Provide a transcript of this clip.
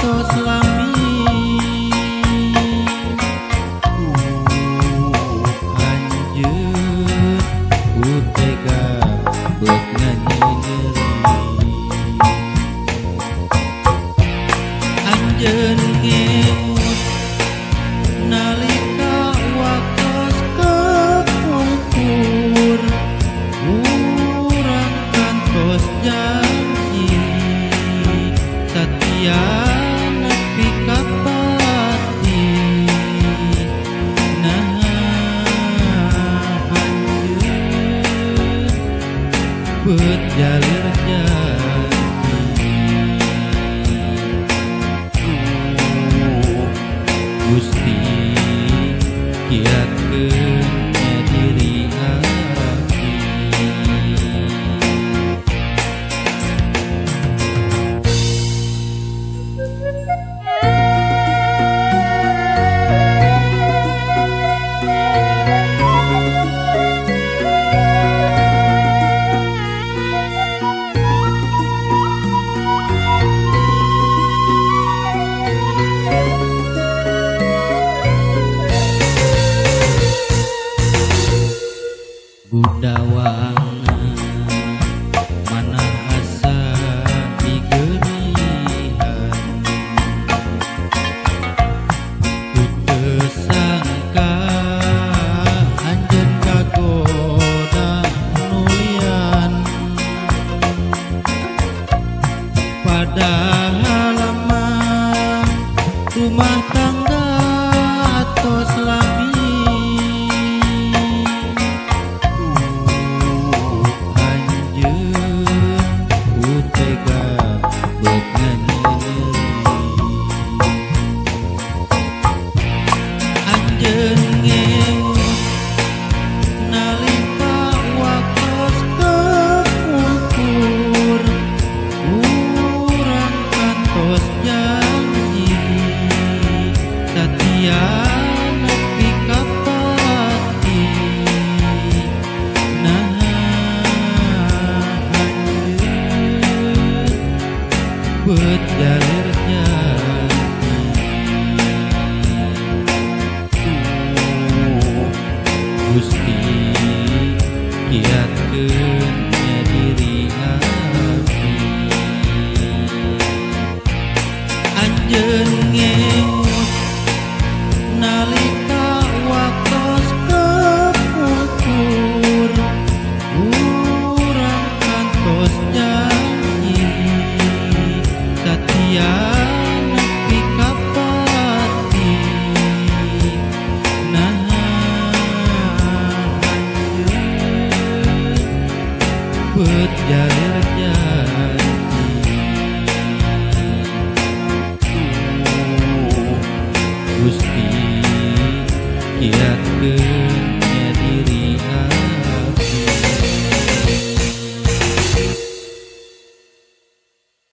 tos lami. Anjeun ku tega beut nganyeuri. Anjeun ngemut nalika waktos kepungkur, urang kantos janji satia nepi ka pati. Nah anjeun beut jalir janji. Gusti kiatkeun nya diri abdi. Gundawangna mana asa digerihan, ku teu sangka anjeun kagoda nulian. Padahal mah rumah tangga tos lami. Tega beut nganyeuri. Anjeun ngemut nalika waktos kepungkur, urang kantos janji satia nepi ka pati. Nah beut jalir janji. Gusti kiatkeun nya diri abdi. Anjeun ngemut nalika waktos kepungkur, urang kantos janji satia.